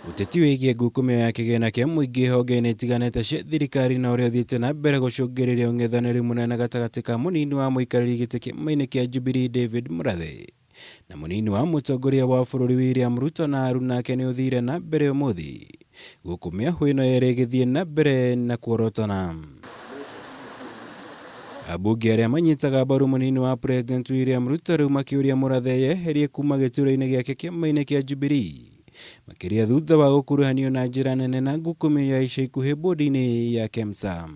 Ũteti wĩgiĩ ngukumio ya kĩgĩna kĩa mũingĩ honge-inĩ itiganĩte cia thirikari na ũrĩa ũthiĩte na mbere gũcũngĩrĩria ũng'ethanĩri mũnene gatagatĩ ka mũnini wa mũikarĩri gĩtĩ kĩama-inĩ kĩa Jubilee David Murathe na mũnini wa mũtongoria wa bũrũri William Ruto na aruna ake nĩ ũthire na mbere ũmũthĩ gũkũ mĩahũ ĩno yerĩ ĩgĩthiĩ na mbere na kuorotana. Ambunge arĩa manyitaga mbaru mũnini wa President William Ruto rĩu makĩũria Murathe yeherie kuma gĩturwa-inĩ gĩake kĩama-inĩ kĩa Jubilee makĩria thutha wa gũkuruhanio na njĩra nene na ngukumio ya ica ikuhĩ bodi-inĩ ya KEMSA.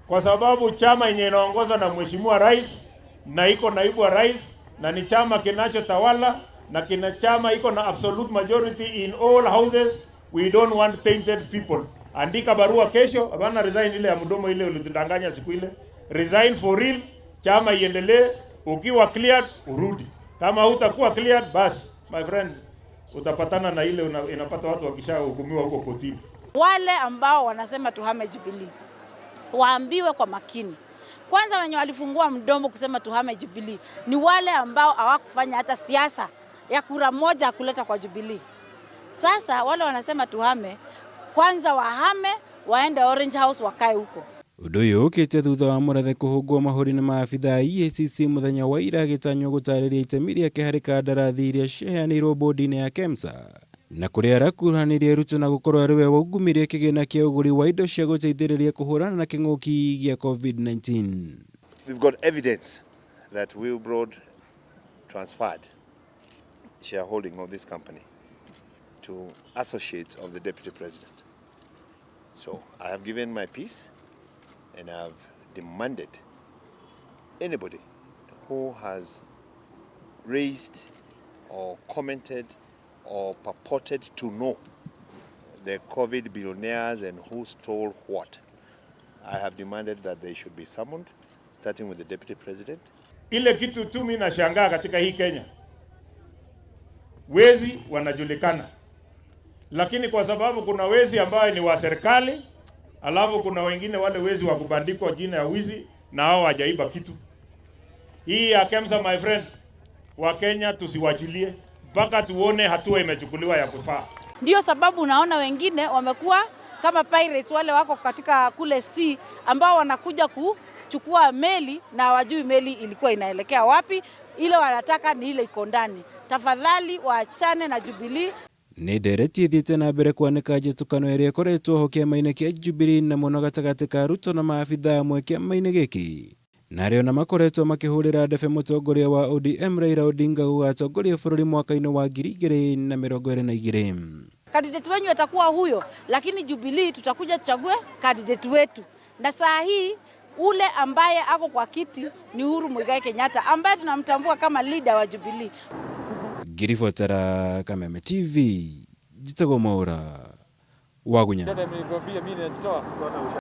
Kwa sababu chama yenye inaongozwa na Mheshimiwa Rais na iko naibu wa rais na ni chama kinachotawala na kina chama iko na absolute majority in all houses. We don't want tainted people. Andika barua kesho, hapana resign ile ya mdomo ile ulitudanganya siku ile. Resign for real, chama iendelee. Ukiwa cleared urudi, kama hutakuwa cleared, bas my friend, utapatana na ile inapata watu wakishahukumiwa huko kotini. Wale ambao wanasema tuhame Jubilee waambiwe kwa makini. Kwanza wenye walifungua mdomo kusema tuhame Jubilee ni wale ambao hawakufanya hata siasa ya kura moja kuleta kwa Jubilee. Sasa wale wanasema tuhame, kwanza wahame waende Orange House wakae huko. Ũndũ ũyũ ũkĩte thutha wa Murathe kũhũngwo mahũri nĩ maabithaa a EACC mũthenya wa ira agĩtanywo gũtarĩria itemi rĩake harĩ kandarathi iria ciaheanĩirwo bodi-inĩ ya KEMSA na kũrĩa arakuruhanirie Ruto na gũkorwo arĩ we waungumirie kĩgĩna kĩa ũgũri wa indo cia gũteithĩrĩria kũhũrana na kĩng'ũki gĩa COVID-19. We've got evidence that Wilbrod transferred shareholding of this company to associates of the deputy president. So I have given my piece and I've demanded anybody who has raised or commented or purported to know the COVID billionaires and who stole what. I have demanded that they should be summoned, starting with the deputy president. Ile kitu tu mimi nashangaa katika hii Kenya, wezi wanajulikana, lakini kwa sababu kuna wezi ambayo ni wa serikali, alafu kuna wengine wale wezi wa kubandikwa jina ya wizi na hao hawajaiba kitu. Hii ya KEMSA, my friend, wa Kenya tusiwachilie mpaka tuone hatua imechukuliwa ya kufaa. Ndio sababu unaona wengine wamekuwa kama pirates wale wako katika kule sea ambao wanakuja kuchukua meli na hawajui meli ilikuwa inaelekea wapi, ile wanataka ni ile iko ndani. Tafadhali waachane na Jubilee. Nĩ ndereti ĩthiĩte na mbere kwanĩka njĩtũkano ĩrĩa ĩkoretwo ho kĩama-inĩ kĩa Jubilee na mũno gatagatĩ ka Ruto na maabithaa amwe kĩama-inĩ gĩkĩ na arĩa ona makoretwo makĩhũrĩra ndebe mũtongoria wa ODM Raila Odinga gũgatongoria bũrũri mwaka-inĩ wa 2022. Candidate wenyu atakuwa huyo, lakini Jubilee tutakuja tuchague candidate wetu, na saa hii ule ambaye ako kwa kiti ni Uhuru Muigai Kenyatta ambaye tunamtambua kama leader wa Jubilee. Ngĩribotera Kameme TV njĩtagwo Mwaũra wa Gunya. Nilikwambia mimi najitoa.